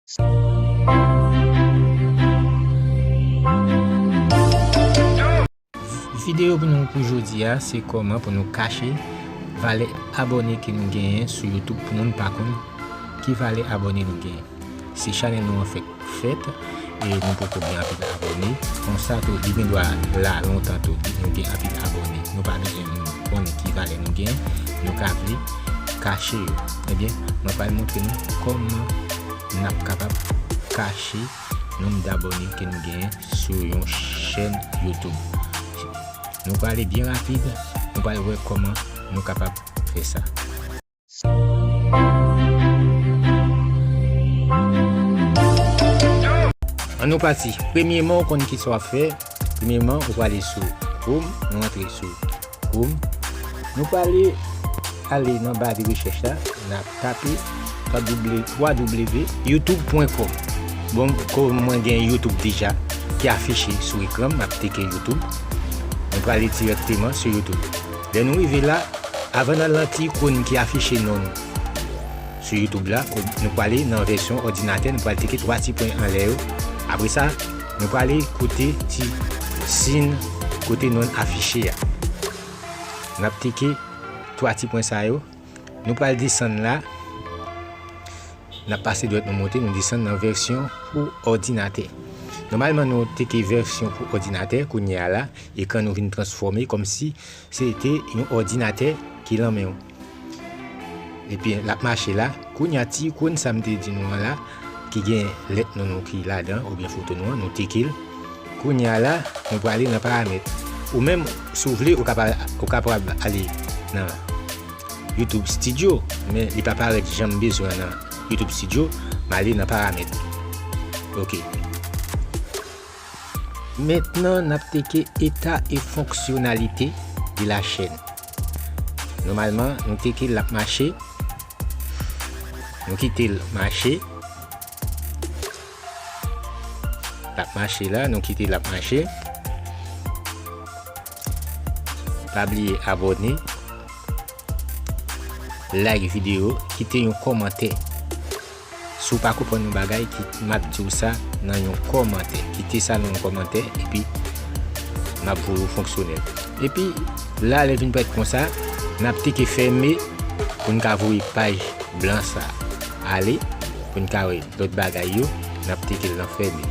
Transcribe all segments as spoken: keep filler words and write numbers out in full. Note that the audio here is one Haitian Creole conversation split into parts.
Videyo pou nou pou jodi a, se kòman pou nou kache valè abòne ke nou genyen sou YouTube pou moun pa konn ki valè abòne nou genyen. Se chanèl nou an fèk fèt, e nou poko gen anpil abòne. Konsa tou, li gen dwa la lontan tou, nou gen anpil abòne. Nou pa bezwen moun konnen ki valè nou gen, nou ka vle kache yo. Ebyen, mwen pral montre nou kòman n ap kapab kache nonb dabòne ke nou genyen sou yon chèn YouTube. Nou prale byen rapid, nou pral wè kòman nou kapab fè sa. Ann nou pati. Premyeman, ou konn kisa w ap fè. Premyeman, ou prale sou Chrome, nou antre sou Chrome. Nou prale ale nan ba de rechèch la, n ap tape w w w youtube pwen kòm. Bon, kòm mwen gen YouTube deja ki afiche sou ekran m, m ap teke YouTube. Nou prale dirèkteman sou YouTube. Lè nou rive la, avan n al nan ti ikòn ki afiche non nou sou YouTube la, nou prale nan vèsyon òdinatè, nou pral teke twa ti pwen anlè yo. Apre sa, nou prale kote ti siy kote non afiche a. N ap teke twa ti pwen sa yo. Nou pral desann la. N ap pase dwèt nou monte, nou desann nan vèsyon pou òdinatè. Nòmalman, nou teke vèsyon pou òdinatè, kounye a la, ekran nou vin transfòme kòmsi se te yon òdinatè ki lan men w. Epi, l ap mache la. Kounye a, ti ikòn sa m te di nou an la, ki gen lèt non nou ki ladan, oubyen foto nou an, nou teke l. Kounye a la, nou prale nan paramèt. Ou menm, si w vle, ou kapab, ou kapab ale nan YouTube Studio, men li pa parèt jan m bezwen nan YouTube Studio, m ale nan paramèt. Ok. Mentnan, n ap teke état et fonctionnalité de la chaîne. Nòmalman, nou teke l ap mache. Nou kite l mache. L ap mache la, nou kite l ap mache. Pa bliye abòne, like videyo, kite yon kòmantè. Si w pa konprann yon bagay, ki, m ap di w sa nan yon kòmantè. Kite sa nan yon kòmantè, epi m ap voye w fonksyonèl. Epi, la, lè vin parèt konsa, n ap teke fèmen pou n ka voye paj blan sa ale, pou n ka wè lòt bagay yo, n ap teke l nan fèmen.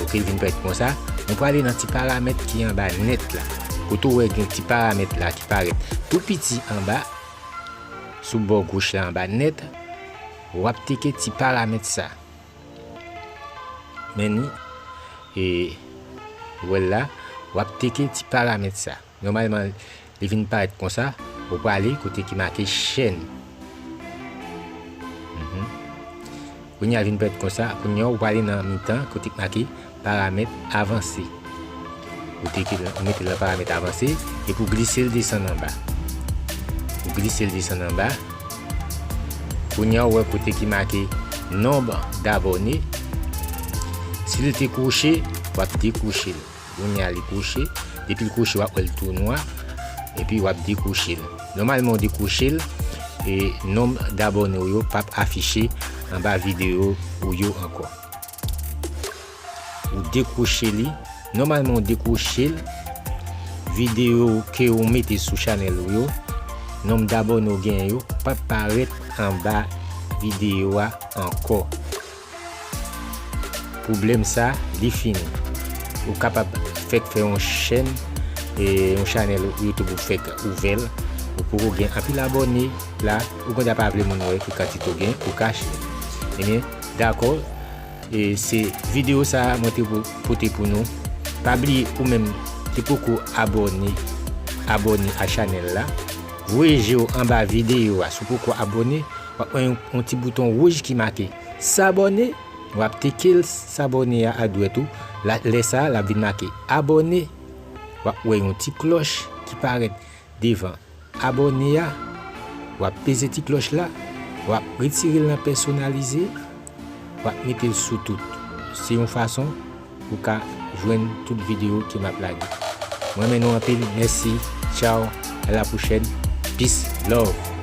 Ok, l vin parèt konsa. Nou prale nan ti paramèt ki anba nèt la. Kote w wè gen ti paramèt la ki parèt tou piti anba, sou bò goch la anba nèt, w ap teke ti paramèt sa. Men ni, e, w wè l la, w ap teke ti paramèt sa. Nòmalman, li vin parèt konsa, ou prale kote ki make chèn. Mhm. Kounye a vin parèt konsa, kounye a ou prale nan mitan kote ki make paramèt avanse. Ou teke l, ou mete l nan paramèt avanse, epi ou glise l desann anba. Ou glise l desann anba. Kounye a ou wè kote ki make nonb dabòne. Si l te kwoche, w ap dekwoche l. Kounye a li kwoche. Depi l kwoche, w ap wè l tou nwa. Epi w ap dekwoche l. Nòmalman, w dekwoche l, e nonb dabòne w yo p ap afiche anba videyo ou yo ankò. Ou dekwoche li. Nòmalman, w dekwoche l. Videyo ke w mete sou chanèl ou yo, nonb dabòne w genyen yo p ap parèt anba videyo a ankò. Pwoblèm sa, li fini. Ou kapab fèk fè yon chèn, e, yon chanèl YouTube ou fèk ouvè l. Ou poko gen anpil abòne la, ou konn pa vle moun wè ki kantite w gen, ou kache. Ebyen, dakò, e, se videyo sa a mwen te po-, pote pou nou. Pa bliye ou menm ki poko abòne, abòne a chanèl la. Voye je w anba videyo a, si w poko abòne, w ap wè yon, yon ti bouton wouj ki make s'abonner. W ap teke l s'abonner a adwèt ou. La, lè sa a, l ap vin make abòne. W ap wè yon ti klòch ki parèt devan abòne a. W ap peze ti klòch la. W ap retire l nan pèsonalize. W ap mete l sou tout. Se yon fason ou ka jwenn tout videyo ke m ap lage. Mwen renmen nou anpil. Mèsi. Tchaw. A la pwochèn. Peace. Love.